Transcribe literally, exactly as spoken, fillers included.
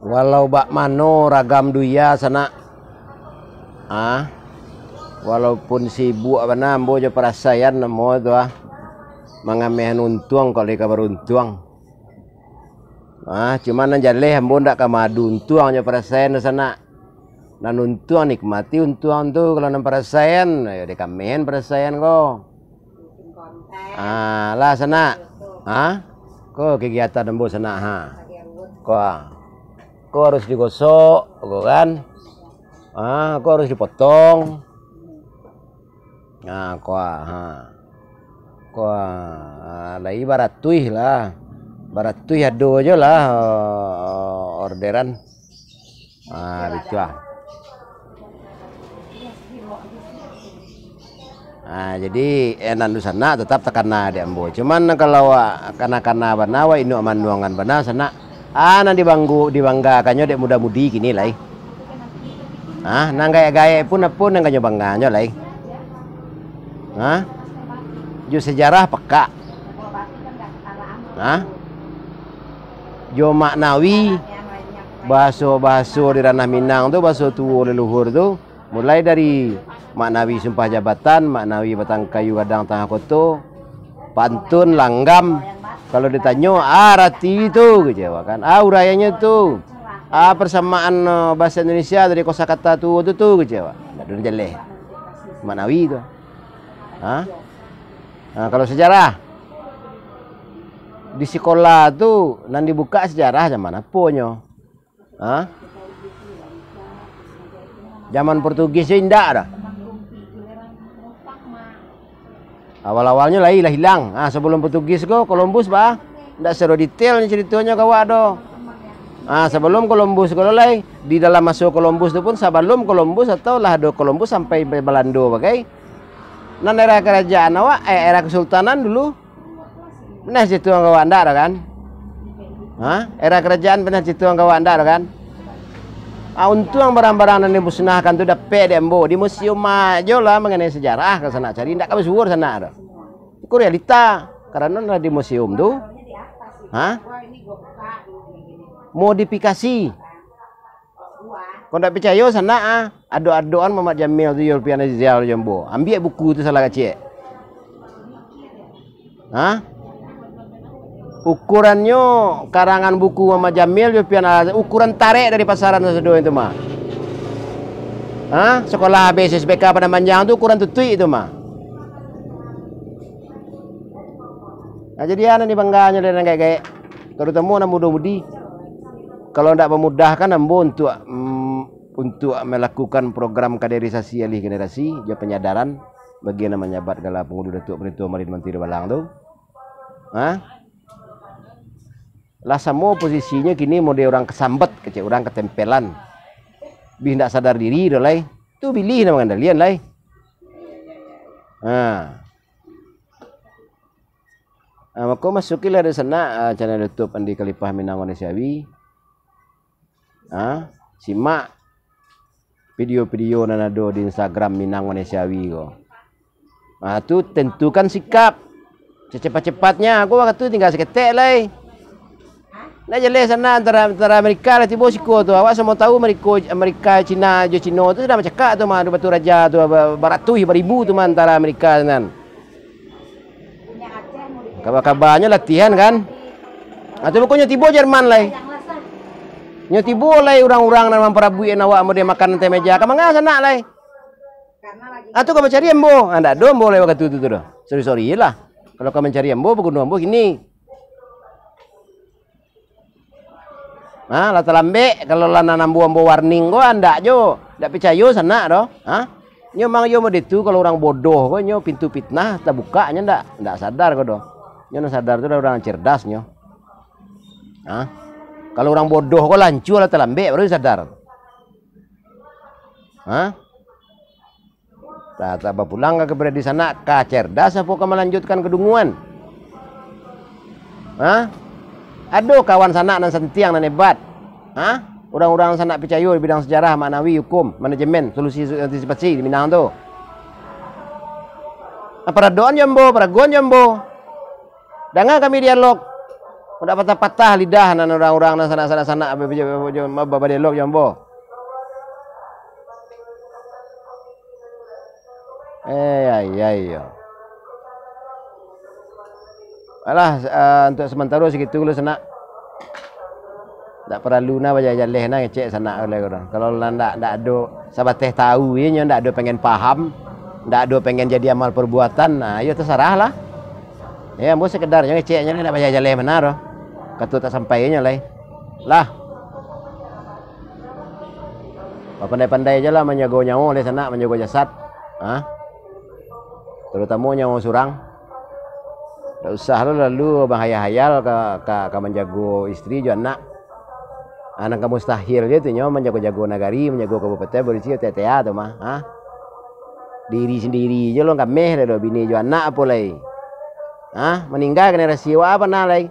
Walau bak mano ragam dunia sanak, ah, walaupun sibuk bana ambo jo parasaian namo tu ah, mangamehan untuang kok lai ka baruntuang. Ah, cuman nan jaleh ambo ndak ka maadu untuang jo parasaian tu sanak. Nan untuang nikmati untuang tu, kalau nan parasaian, ayo dikamehan parasaian ko. Ah, lah sanak. Ha? Ko kegiatan ambo sanak ha. Ko ah. Ko harus digosok, ko kan. Ah, ko harus dipotong. Nah, ko ah, ha. Ko ah, ha, lai baratuih lah. Baratuih ado jo lah, eh, orderan. Ah, bitu ah. Ah, jadi, eh, nan tu sanak tetap takana dek ambo. Cuman kalau awak kana-kana bana, awak induak manuangan bana sanak. Ah, nan dibanggu-, dibanggakannyo dek muda-mudi kini lai. Ah, nan gaek-gaek pun apo nan kanyo bangganyo lai. Ah, jo sejarah pakak. Ah, jo maknawi, bahaso-bahaso di ranah Minang tu, bahaso tuo leluhur tu, mulai dari maknawi sumpah jabatan, maknawi batang kayu gadang tangah koto, pantun, langgam. Kalau ditanyo, "Ah, arati tu," kecek awak kan. "Ah, uraiannyo tu. Ah, persamaan, eh, bahasa Indonesia dari kosakata tu, tu, tu," kecek awak. Ndak ado jaleh. Maknawi tu. Ha? Nah, kalau sejarah, di sikola tu, nan dibukak sejarah zaman aponyo? Ha? Zaman Portugis jo indak dah. Awal-awalnyo lai lah ilang. Ha, sabalum Portugis ko, Columbus bah. Ndak secara detailnyo caritonyo ka awak do. Ha, sabalum Columbus ko lai, di dalam maso Columbus tu pun, sabalum Columbus atau lah ado Columbus sampai Be-, Balando bagai. Nan era kerajaan awak, eh, era kesultanan dulu. Pernah cituang ka awak ndak dah kan? Ha? Era kerajaan pernah cituang ka awak ndak dah kan? Ah, untuang barang-barang nan dimusnahkan tu dapek dek ambo. Di museum ajo lah mangenai sejarah ka sanak cari, ndak ka basuo sanak dah. Iko realita. Karano lah di museum tu, ha? Modifikasi. Kok ndak picayo, sanak ah, adok-adokan Muhammad Jamil tu jo Alfian Azizal jo ambo. Ambiak buku tu salah kacik. Ha? Ukurannyo karangan buku Muhammad Jamil jo Alfian Azizal, ukuran tarek dari pasaran sasudo itu mah. Ha? Sekolah B S S B K Padang Panjang tu ukuran tutuik itu mah. Nah, jadi anak ni bangganyo dari nan gaek-gaek, terutamo anak mudo-mudi. Kalau ndak mamudahkan ambo untuk, mm, untuk melakukan program kaderisasi alih generasi, jo penyadaran bagi nan manjabat gala pangulu Datuak Panituo Marin Mantiri Balang tu. Ha? Lah samo posisinyo kini model urang kesambet, kecek urang ketempelan. Bih ndak sadar diri doh lai. Tu bilih nan mangandalian lai. Ha. Ah, mako masukilah di sanak, ah, channel YouTube Andi Khalifah Minang Wane Siawi. Ah, simak video-video nan ado di Instagram Minang Wane Siawi ko. Ah, tu tentukan sikap. Secepat-cepatnya, aku waktu tinggal saketek lai. Ndak jaleh sanak antara, antara Amerika lah tibo siko tu. Awak samo tahu Ameriko, Amerika, Cina jo Cino tu sudah macakak tu mah, Batu Raja tu, ba-, baratuih, baribu tu mah antara Amerika nan. Kaba-kabanyo latihan kan. Ah, tu pokoknyo tibo Jerman lai. Nyo tibo lai urang-urang nan mamparabuikan awak model makan ateh meja. Ka manga sanak lai. Ah, tu ka mancari ambo. Ah, ndak ado ambo lai wakatu tu, tu doh. Sorry-sorry lah. Kalau ka mancari ambo, paguno ambo kini. Ha, lah talambek, kalau lah nan ambo, ambo warning ko, andak jo. Ndak picayo sanak doh. Ha? Nyo mang iyo mode tu, kalau urang bodoh ko, nyo pintu pitnah tabukak, nyo ndak, ndak sadar ko doh. Nyo nan sadar tu lah urang cerdas nyo. Ha? Kalau urang bodoh ko lancua lah talambek, baru sadar. Ha? Tah, tah bapulang ka kepada di sanak, ka cerdas apo ka malanjutkan kadunguan? Ha? Ado kawan sanak nan santiang, nan hebat? Ha? Urang-urang sanak picayo di bidang sejarah, maknawi, hukum, manajemen, solusi antisipasi di Minang tu. Paradoan jo ambo, paraguan jo ambo. Danga kami dialog. Ndak patah-patah lidah nan urang-urang nan sanak-sanak, sanak badelok jo ambo. Eh, ai, ai, yo. Alah, eh, untuk sementaro segitu dulu, sanak. Ndak paralu nah bajaleh-jaleh nah ngecek sanak lai ko doh. Kalau lah ndak, ndak ado sabateh tahu je nyo, ndak ado pengen paham, ndak ado pengen jadi amal perbuatan, nah, yo tasarah lah. Ya, ambo sekedarnyo ngeceknyo lah, ndak bajaleh-jaleh bana doh. Kato tak sampai nyo lai. Lah. Bapandai-pandai je lah manjago nyawo lai sanak, manjago jasad. Ha? Tarutamo nyawo surang. Ndak usah lo lalu bahayal-hayal ka, ka, ka manjago isteri jo anak. Ah, nan ka mustahil je tu nyo manjago-jago nagari, manjago kabupaten, provinsi, T T A tu mah, ha? Diri sandiri je lo kameh dah, bini jo anak apo lai? Ha? Maningga generasi awak apo nah lai?